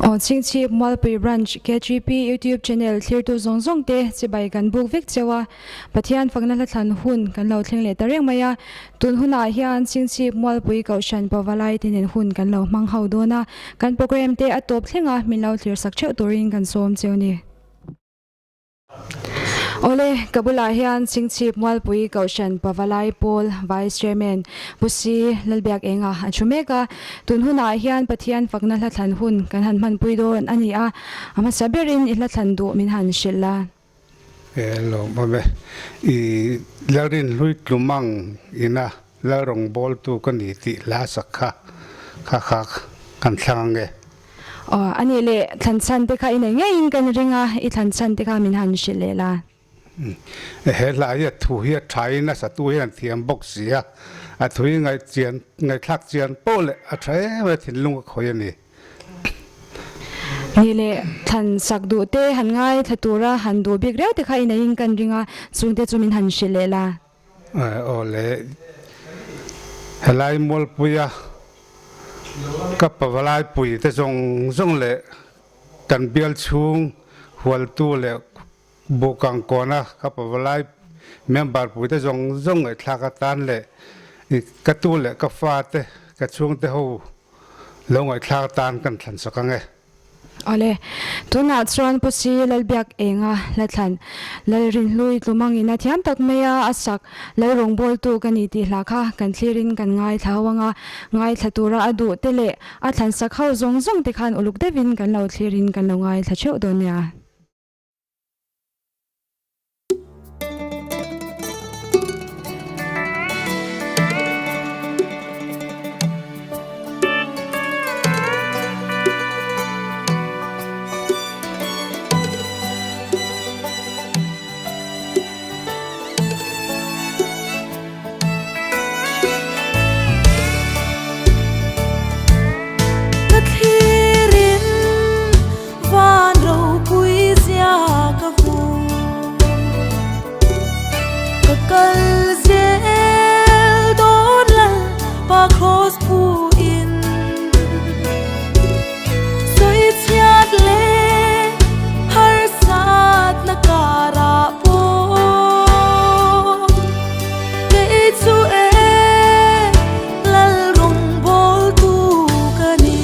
Aw Chhingchhip Mualpui Branch KGP YouTube channel thlirtu zawng zawng te chibai kan buk vek cheu a, Pathian fakna hla thlan hun kan lo thleng leh ta reng mai a, tun hunah hian Chhingchhip Mualpui Kohhran Pavalai te nen hun kan lo hmang ho dawn a, kan program te a tawp thleng a min lo thlir sak theuh turin kan sawm cheu ni. Awle, ka bulah hian Chhingchhip Mualpui Kohhran Pavalai Pawl Vice Chairman Pu Si Lalbiak Enga a thu mek a. Tun hunah hian Pathian fakna hla thlan hun kan han hmanpui dawn a ni a, a hmasa berin i hla thlan duh min han hrilh la. Lawm awm e. I Lalrin hlui tlum ang ina Lalrawngbawltu ka ni tih hla sak kha kha kha kan thlang ang e. Aw, a nih leh thlan chhan te kha i nei ngeiin kan ring a, i thlan chhan te kha min han hrilh leh la. He hla hi a thu hi a thain a satu hian an thiam bawk si a, a thu hi ngaihchian ngaihthlak chian poh leh a tha em a thinlung a khawi a ni. Nih leh thlan sak duh te han ngai thla tura han duh bik riau te kha i neiin kan ring a, chungte chu min han hrilh leh la. Aw le, helai Mualpuia ka pavalai pui te zawng zawng leh kan bial chhung hualtu leh Bukang kawna ka pavalai member pui te zawng zawng ngaihthlak atan leh ka tu leh ka fa te ka chhungte ho lo ngaihthlak atan kan thlan sak ang e. Awle, tunah chuan Pu Si Lalbiak Enga Hla-thlan, Lalrinhlui Tlumangin a thiam tak mai a, a sak Lalrawngbawltu ka ni tih hla kha kan thlirin kan ngaithla ho anga, ngaithla tura a duh te leh a thlan sak ho zawng zawng te khan uluk deuhin kan lo thlirin kan lo ngaithla theuh dawn nia. Ka thlirin Van ropui zia ka hmu. Ka kal zel dawn lal pa cross pu in. Sawi chhiat leh harsat na karah pawh kei chu e lal rawngbawltu ka ni.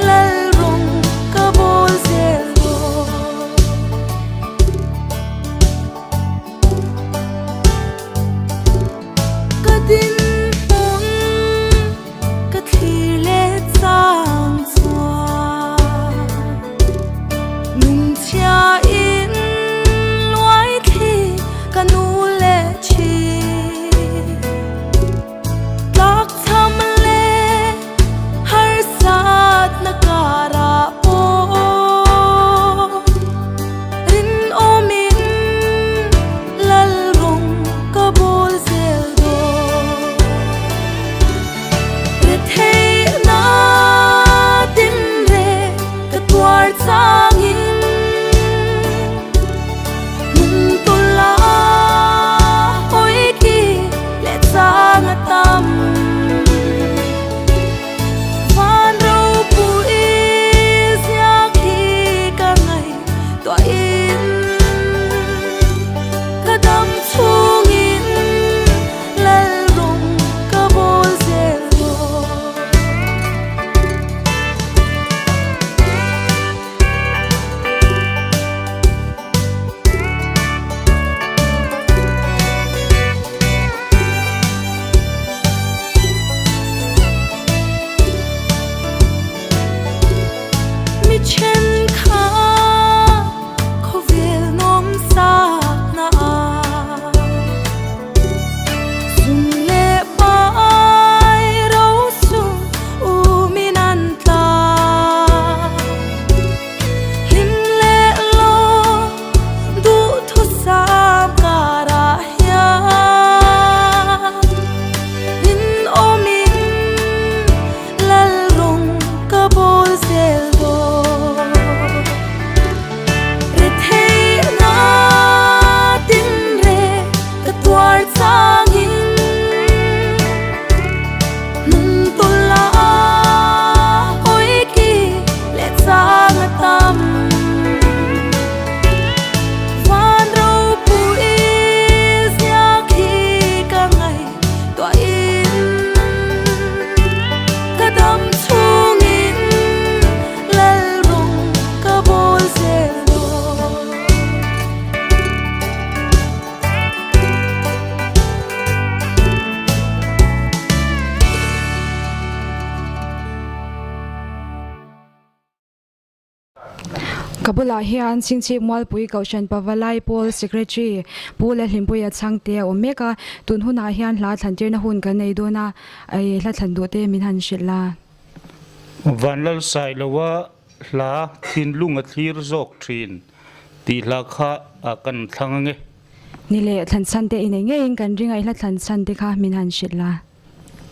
Lalrawng ka bawl zel dawn. Ka dinhmun ka thlir leh chang chuan. zel dawn. Retheihna tinreng ka tuar changin hnungtawlh a hawi ki leh chang a tam. Van ropui ziak hi ka ngaihtuahin ka dam chhungin Lalrawng ka bawl zel dawn. Ka bulah hian Chingchip Mualpui Kohhran Pavalai Pawl Secretary Pu Lalhlimpuia Chhangte a awm mek a, tun hunah hian hla thlantirna hun kan nei dawn a, hla thlan duh te min han hrilh la. Vanlalsailoa hla thinlung a thlir zawk thin tih hla kha kan thlang ange. Ni leh thlan chhan te i nei ngeiin kan ring a, i hla thlan chhan te kha min han hrilh la.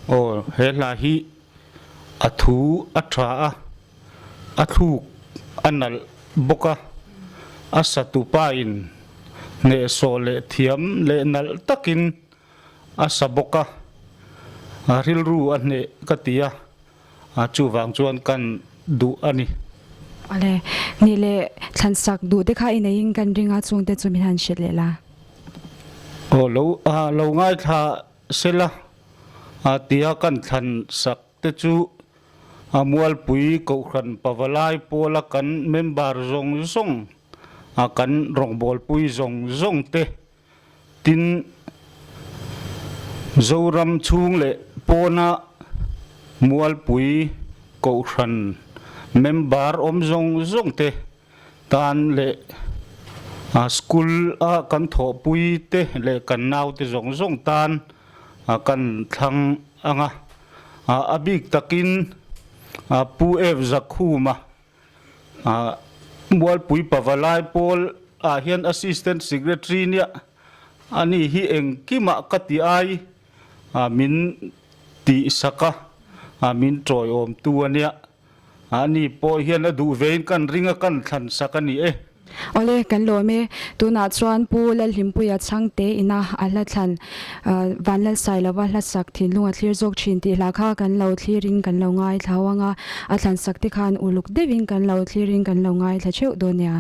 Aw, he hla hi a thu a tha a, a thluk a nalh bawk a, a satupa in hnehsawh leh thiam leh nalh takin a sa bawk a, a rilru a hneh ka ti a, chuvang chuan kan duh a ni. Awle, ni leh thlansak duh te kha i neiin kan ring a, chungte chu min han hrilh leh la. Aw, lo lo ngaithla sela tia kan thlansak te chu a Mualpui Kohhran Pavalai pawla kan member zawng zawng, kan rawngbawlpui zawng zawng te Tin, Zoram chhung leh pawna Mualpui Kohhran member awm zawng zawng te tan leh school a kan thawhpui te leh kan naute zawng zawng tan kan thlang ang a. A bik takin Pu F Zakhuma Mualpui Pavalai pawl ah hian Assistant Secretary nia a ni hi engkimah ka ti ai min tih sak a, min tawiawm tu a nia. A ni pawh hian a duh vein kan ring a kan thlan sak a ni e. Awle, kan lawm e. Tunah chuan Pu Lalhlimpuia Chhangte ina a hla thlan Vanlalsailova hla sak thinlung a thlir zawk thin tih hla kha kan lo thlirin kan lo ngaithla ho ang a, a thlan sak te khan uluk deuhin kan lo thlirin kan lo ngaithla theuh dawn nia.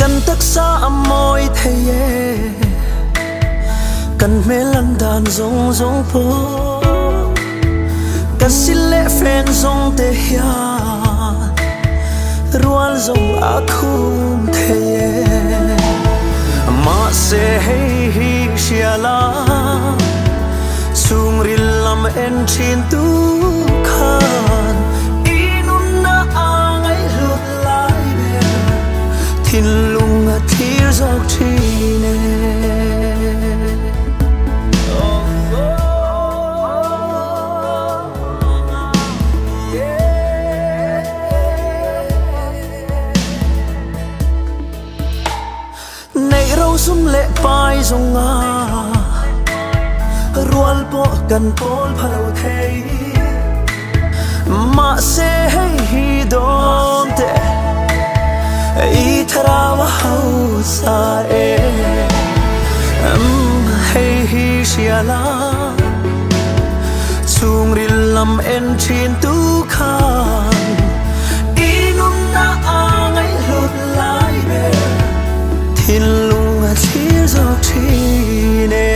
Kan taksa a mawi thei e, kan hmel an dan zawng zawng pawh Ka sil leh fen zawng te hian rual zawng a khum thei e. Mahse hei hi hria la, chhungril lam en thin tu khan i nunna a ngaihhlut lai ber thinlung a thlir zawk thin e. Neih rosum leh pai zawng a rual pawh kan pawl pha lo thei. Mahse hei hi dawn teh i thlarau a hausa e. Hei hi hria la chhungril lam en thin tu khan i nunna a ngaihhlut lai ber thinlung a thlir zawk thin e.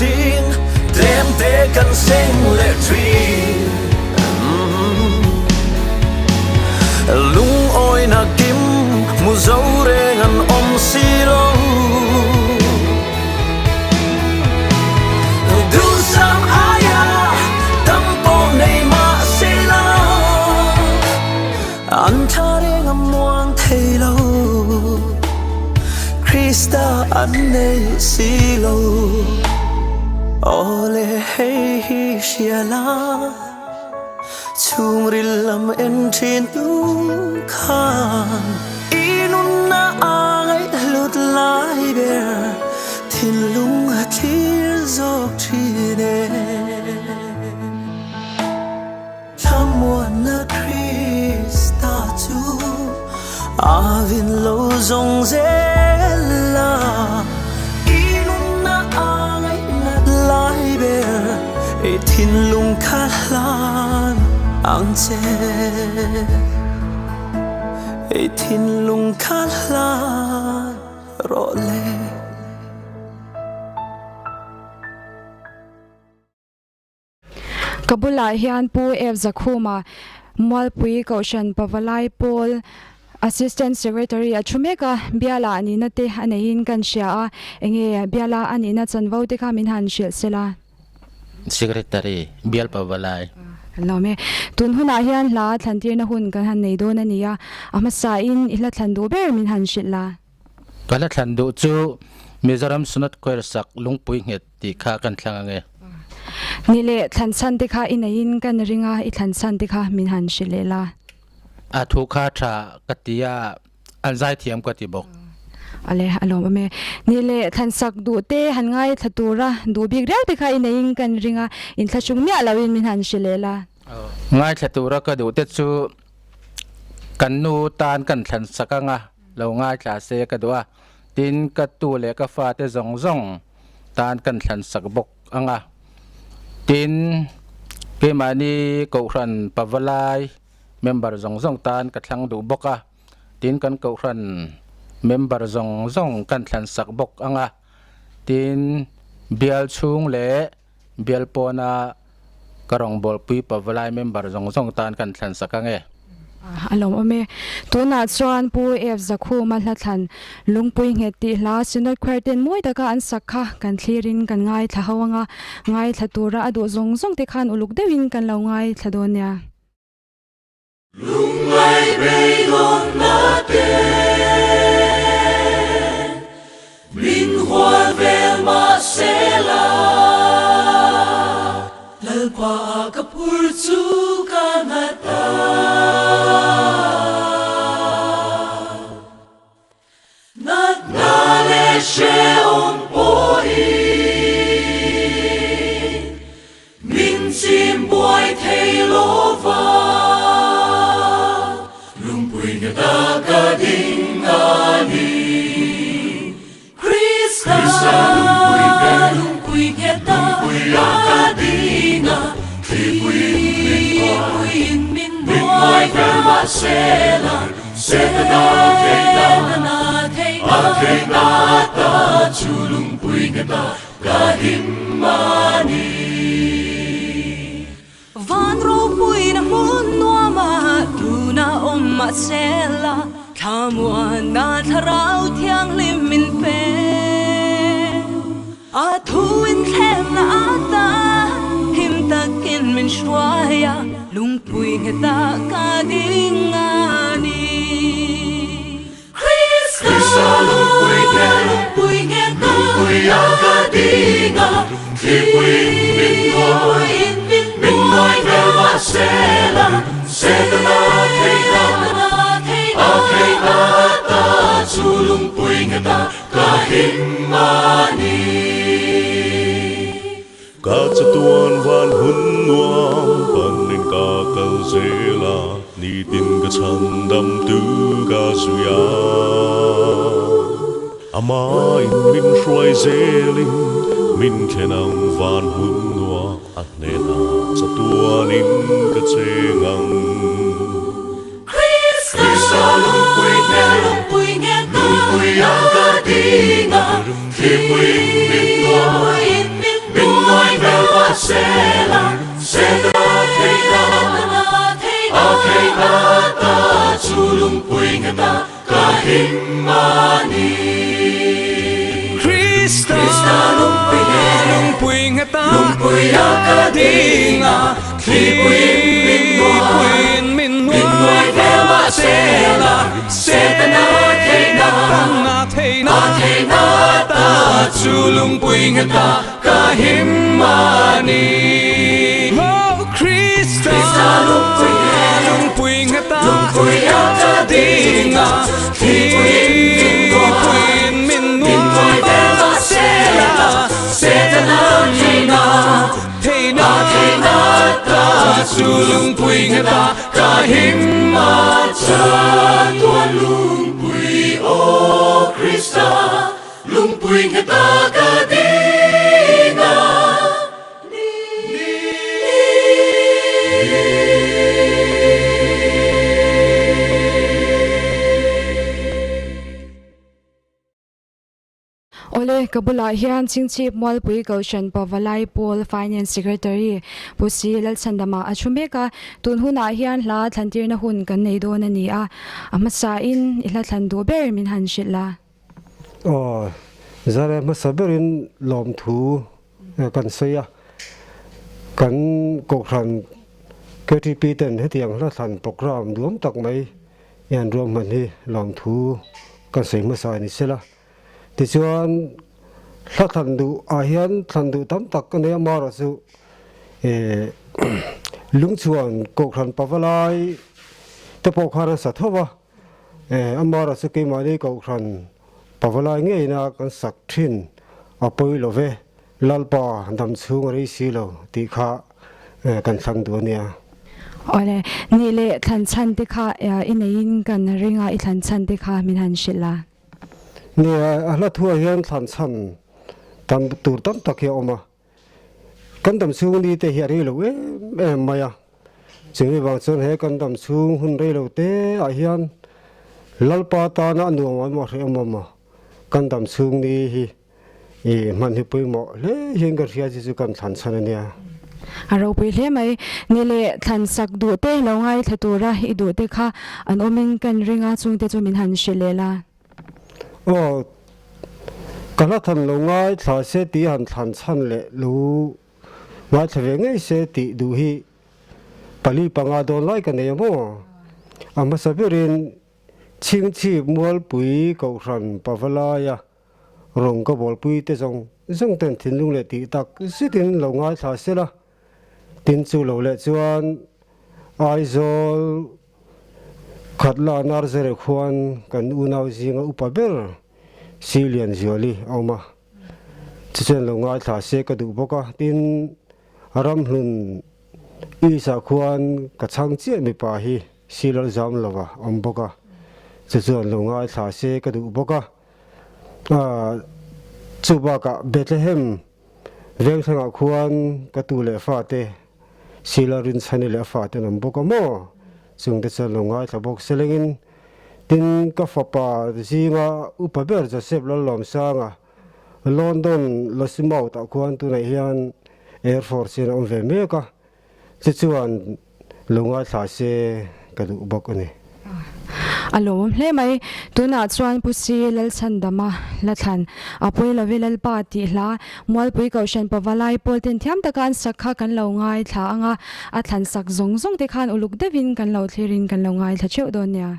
ching tlem te kan seng leh thin. Lungawina kim hmu zo reng an awm si lo. Duhsam aia tam pawh nei mah se la, an tha reng a muang thei lo. Krista an nei si lo. Aw le hei hi hria la. Chhungril lam en thin tu khan i nunna a ngaihhlut lai ber thinlung a thlir zawk thin e. Thlamuanna Krista chu a vin lo zawng zel a, i nunna a ngaihnat lai ber i thinlung kha hlan ang che, i thinlung kha hlan rawh le. Ka bulah hian Pu F Zakhuma, Mualpui Kohhran Pavalai Pawl Assistant Secretary a thu mek a, biala a nihna te a neihin kan hria a, enge biala a nihna chanvo te kha min han hrilh se la. Secretary, Bial Pavalai. Kan lawm e. Tun hunah hian hla thlantirna hun kan han nei dawn a ni a, a hmasain i hla thlan duh ber min han hrilh la. Ka hla thlan duh chu Mizoram Synod Choir sak Lungpui Nghet tih kha kan thlang ange. Ni leh thlan chhan te kha i neiin kan ring a, i thlan chhan te kha min han hrilh leh la. A thu kha tha ka ti a, an zaithiam ka ti bawk. Ale, a lawm awm e. Ni leh thlan sak duh te han ngaithla tura duh bik riau te kha i neiin kan ring a, inthlahrung miah loin min han hrilh leh la. Ngaithla tura ka duh te chu kan nu tan kan thlan sak anga. Lo ngaithla se ka duh a, tin ka tu leh ka fate zawng zawng tan kan thlan sak bawk ang a. Tin, keimahni Kohhran Pavalai member zawng zawng tan ka thlang duh bawk a, tin kan Kohhran member zawng zawng kan thlan sak bawk ang a, tin bial chhung leh Bial pawna ka rawngbawlpui Pavalai member zawng zawng tan kan thlan sak ang e. A lawmawm e. Tunah chuan Pu F Zakhuma hla thlan Lungpui Nghet tih hla Synod Choir ten mawi taka an sak kha kan thlirin kan ngaithla ho anga, ngaithla tura a duh zawng zawng te khan uluk deuhin kan lo ngaithla dawn nia. Lungngai beidawnna te min hual vel mahsela. Lalpa ka phur chu ka nghat a. Natna leh hrehawm pawhin min chim buai thei lo va, lungpui nghet a ka ding a ni. Krista lungpui nghet a ka ding a, thlipuiin min nuai vel mahsela, Setana theihna, a theihna ta chu lungpui nghet a ka him a ni. Van ropuina hmun nuama tuna awm mahsela, thlamuanna thlarau thianghlim min pe. A thu inthlemna ata him takin min hruai a, lungpui nghetah ka ding a ni. Krista lungpui nghet, lungpui nghet a, lungpui a ka ding a, thlipuiin min nuai, min nuai vel mahsela, Setana theihna, a theihna ata chu lungpui nghetah Ka him a ni. Ka chatuan van hun nuam panin ka kal zel a, nitin ka chhandam tu ka zui a. Amahin min hruai zelin min thlen ang van hun nuam a hnenah chatuanin ka cheng ang. Krista lungpui nghet, lungpui nghet a, lungpui a ka ding a, thlipuiin min nuai, min Nghet ah ka him a ni. Krista lungpui nghet, lungpui nghet ah, lungpui ah ka ding a, thlipuiin min nuai, min nuai vel mahsela, Setana theihna, a theihna ta chu lungpui nghet ah ka him a ni. Krista lungpui nghet, lungpui nghet ah, lungpui ah ka ding a, thlipuiin min nuai, min nuai vel mahsela, Setana theihna, theihna, theihna ta chu lungpui nghet ah ka him a chatuan lungpui aw Krista lungpui nghet ah ka ding a. Awle, ka bulah hian Chingchip Mualpui Kohhran Pavalai Pawl Finance Secretary Pu Si Lalchhandama a thu mek a, tun hunah hian hla thlantirna hun kan nei dawn a ni a, a hmasain i hla thlan duh ber min han hrilh la. Aw, zare hmasa berin lawmthu Kan sawi a, kan Kohhran KTP ten hetiang hla thlan programme duam tak mai i han ruahman hi lawmthu kan sawi hmasa a ni sela. Tichuan hla thlan duh ah hian thlan duh tam tak ka nei a, amaherawh chu Lungchhuan Kohhran Pavalai te pawh khan an sa tho va, Amaherawh chu keimahni Kohhran Pavalai ngeina kan sak thin a pawi lo ve, Lalpa dam chhung a rei si lo tih kha kan thlang duh a nia. Awle, nih leh thlan chhan te kha i neiin kan ring a, i thlan chhan te kha min han hrilh a. Nia, a hla thuah hian thlan chhan tam tur tam tak hi a awm a. Kan dam chhung ni te hi a rei lo em em mai a, chumi vang chuan he kan dam chhung hun rei lo te ah hian Lalpa tana a nuam awm a hreh awm awm a, kan dam chhung ni hi i hman hi pawimawh hle hian ka hria chi chu kan thlan chhan a nia. A ropui hle mai. Ni leh thlan sak duh te lo ngaithla tura i duh te kha an awmin kan ring a, chungte chu min han hrilh leh la. Aw, ka hla than lo ngaithla se tih han thlan chhan leh lo ngaithla ve ngei se tih duh hi pali panga dawn lai ka nei a maw? A hmasa berin Chhingchhip Mualpui Kohhran Pavalaia rawng ka bawlpui te zawng zawng ten thinlung leh tih tak zetin lo ngaithla sela, tin chu lo leh chuan Aizawl Khatla Narzare khuan kan unau zinga upa ber Silian Zuali a awm a, chuchuan lo ngaithla se ka duh bawk a, tin Ramhlun Isa khuan ka chhang chiah mipa hi Silal zam lova awm bawk a, chuchuan lo ngaithla se ka duh bawk a, chu bakah Bethlehem Vengthlangah khuan ka tu leh fate Sila Rinchhani leh a fate an awm bawk a maw? Chungte chuan lo ngaithla bawk selengin tin ka fapa zinga upa ber Joseph Lallawmsanga London Lossiemouth ah khuan tunah hian Air Force hian a awm ve mek a, Chu chuan lo ngaithla se ka duh bawk a ni. A lawmawm hle mai. Tunah chuan Pu Si Lalchhandama Lathlan a pawi love Lalpa tih hla Mualpui Kohhran Pavalai pawl ten thiam taka an sak kha kan lo ngaithla ang a, a thlan sak zawng zawng te khan uluk deuhin kan lo thlirin kan lo ngaithla theuh dawn nia.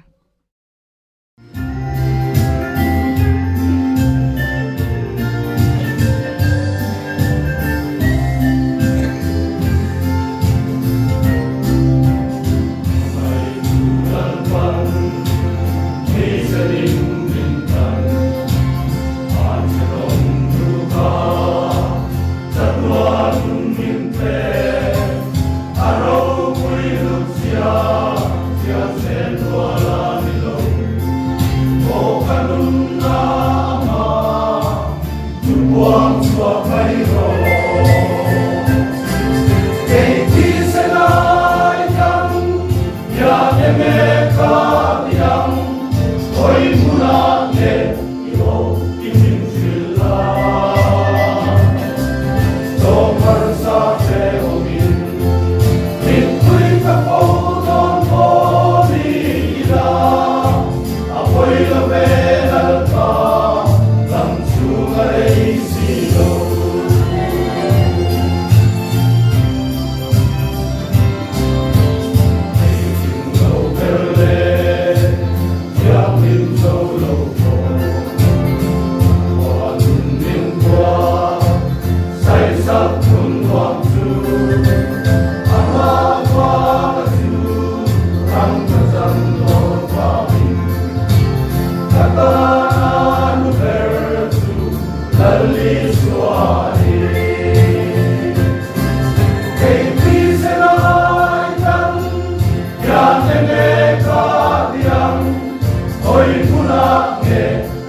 Khawi hmunah nge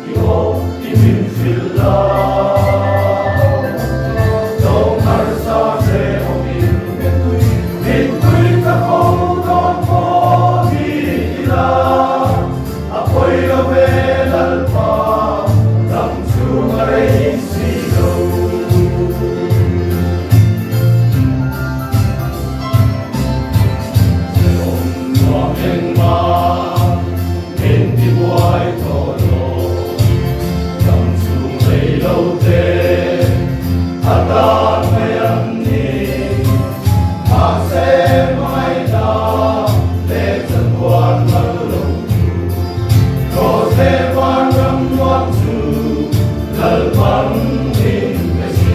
i awm i min hrilh la? Dawng harsa hre awmin mittui ka fo dawn pawh ni ila, a pawi lo ve Lalpa, dam chhung a rei si lo. Hrehawm nuam engmah min ti buai tawh lo, dam chhung rei lo te a tan mai an ni. Mahse hmangaihna leh chatuan mal lo chu, Rose vanram nuam chu Lalpan min pe si.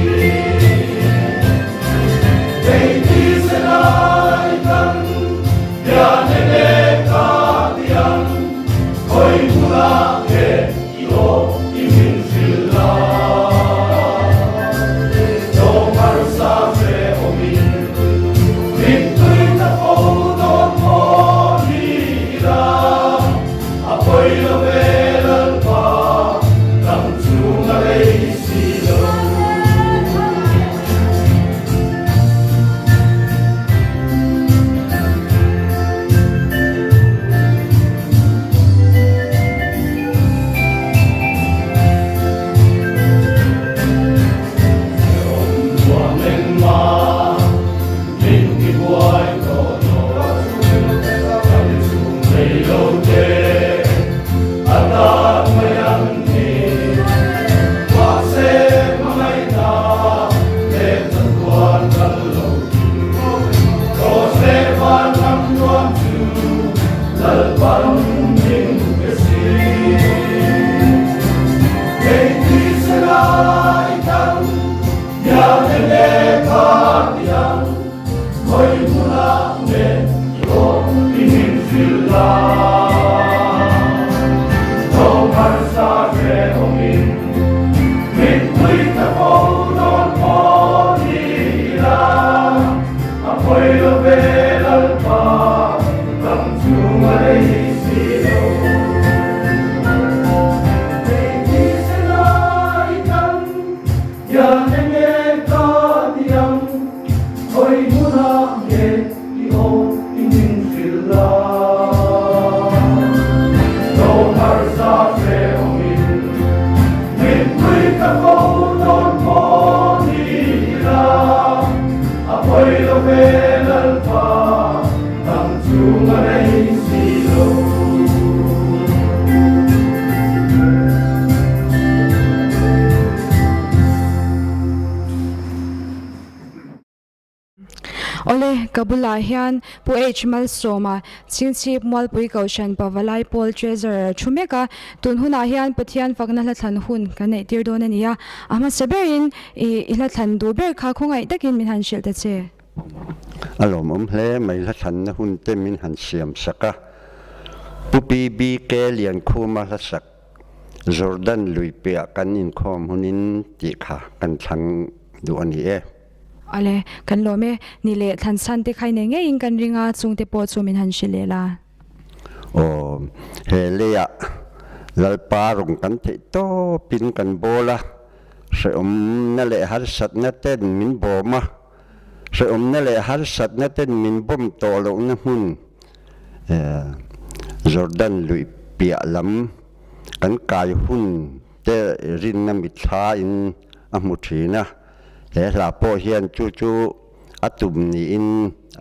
Awle, ka bulah hian Pu H Malsawma, Chingchhip Mualpui Kohhran Pavalai Pawl Treasurer thu mek a, tun hunah hian Pathian fakna hla thlan hun kan neih tir dawn a ni a, a hmasa berin i hla thlan duh ber kha khawngaih takin min han hrilh ta che. A lawmawm hle mai hla thlanna hun te min han siam sak a, Pu PBK Liankhuma hla sak Jordan lui piah kan inkhawm hunin tih kha kan thlang duh a ni e. Ale, kan lawm e. Ni leh thlan chhan te khai nei ngeiin kan ring a, chungte pawh chu min han hrilh leh la. Aw, he leiah Lalpa rawng kan theih tawpin kan bawl a, hrehawmna leh harsatna ten min bawm a, hrehawmna leh harsatna ten min bawm tawh lohna hmun Jordan lui piah lam kan kai hun te rinna mitthla in a hmu thin a. He hla pawh hian chu chu a tum niin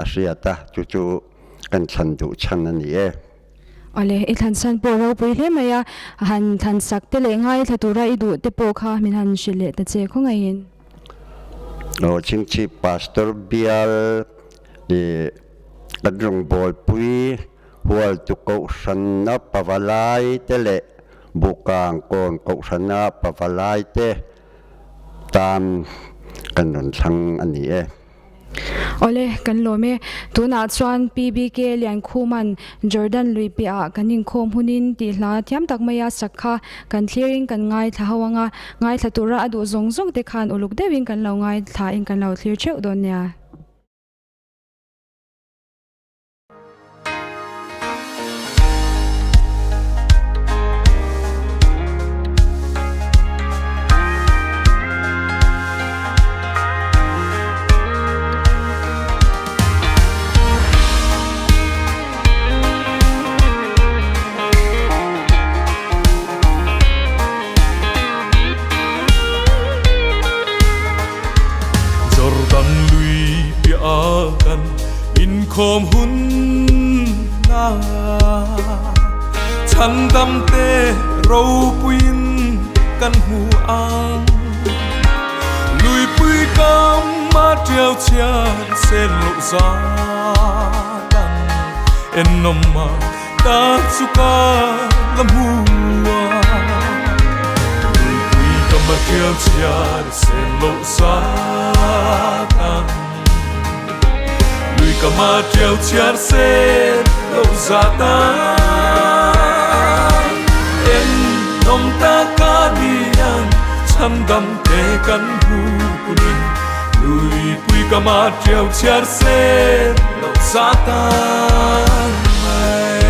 a hriat a, chu chu kan thlan duh chhan a ni e. Awle, i thlan chhan pawh ropui hle mai a, han thlan sak te leh ngaithla tura i duh te pawh kha min han hrilh leh ta che khawngaihin. Aw, Chingchhip Pastor bial i kan rawngbawlpui Hualtu Kohhrana Pavalai te leh Buhkang Kawn Kohhrana Pavalai te tan kan rawn thlang a ni e. Awle, kan lawm e. Tunah chuan PBK Liankhuman Jordan lui piahah kan inkhawm hunin tih hla thiam tak maia sak kha kan thlirin kan ngaithla ho ang a, ngaithla tura a duh zawng zawng te khan uluk deuhin kan lo ngaithla in kan lo thlir theuh dawn nia. khawm hun na Chhandam te ropuiin kan hmu ang Luipui kam a tiau chhiar sen loh zat ang Ennawm a ta chu ka la hmu a Luipui kam a tiau chhiar sen loh zat ang Lui kam a tiau chhiar sen loh zat ang Ennawm tak a ni ang chhandam te kan hmu kunin Luipui kam a tiau chhiar sen loh zat ang mai.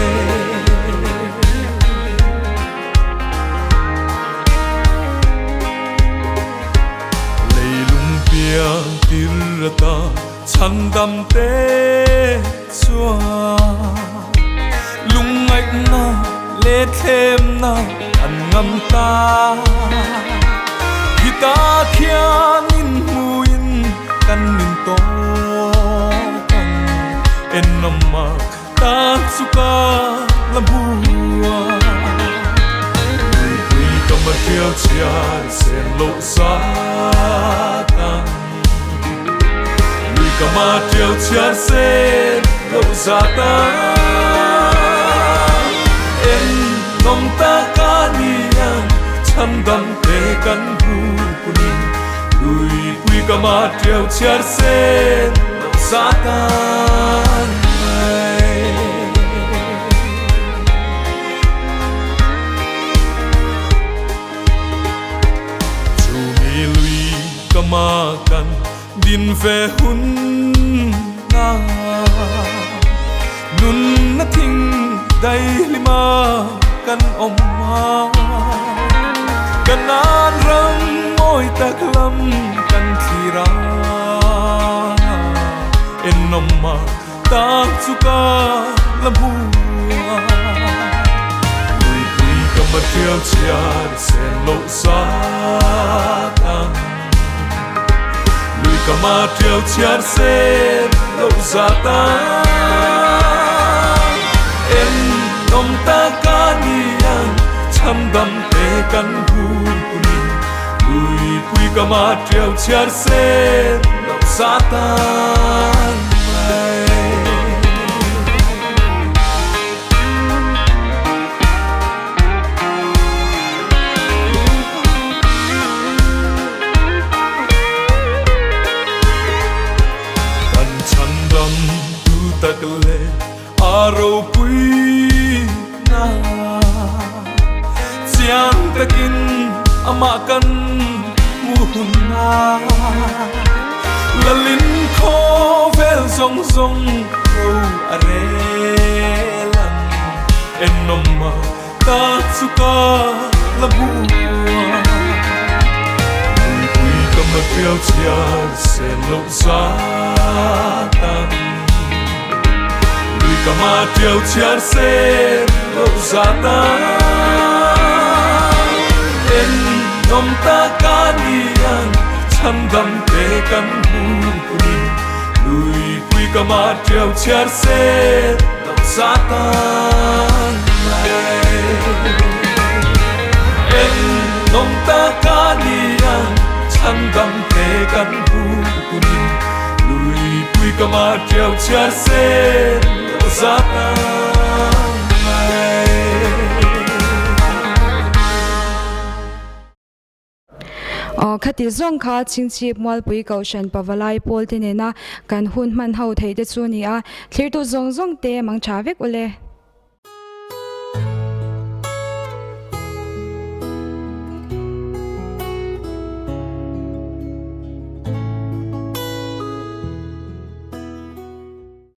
Leilung piang tir ata chhandam te chuan lungngaihna leh thlemna an ngam ta. Khita khian inhmuin kan intawk ang enawm Ta chu ka la hmu a. Luipui ka ma tial chhiar sen loh zat ang. Lui ka ma tial chhiar sen loh zat ang. En nawm tak a ni ang chhandam te kan hmu hunin. Luipui ka ma tial chhiar sen loh zat ang. Chumi lui ka ma kan din ve hun na Nun na thing daihlima kan awm a Kanan ram mawi tak lam kan thlir a Ennawm a Tak chu ka la hmu a. Luipui ka ma tial chhiar sen loh zat ang. Lui ka ma tial chhiar sen loh zat ang. En nawm tak a ni ang chhandam te kan hmu hunin. Luipui ka ma tial chhiar sen loh zat ang mai. Kan chhandam tu tak leh a ropui na chiang takin amah kan hmu hun a Lalin khawvel zawng zawng ro a rel ang Ennawm a ta chu ka la hmu a Luipui ka matial chhiar sen loh zat ang Lui ka ma tiau chhiar sen loh zat ang En nawm tak a ni ang chhandam te kan hmu hunin Luipui ka ma tiau chhiar sen loh zat ang En nawm tak a ni ang chhandam te kan hmu hunin Luipui ka ma tiau chhiar sen loh zat ang mai. Aw khati zawng kha Chingchip Mualpui Kohhran Pavalai pawl te nena kan hun hman ho theih te chu ni a, thlirtu zawng zawng te mang tha vek ule.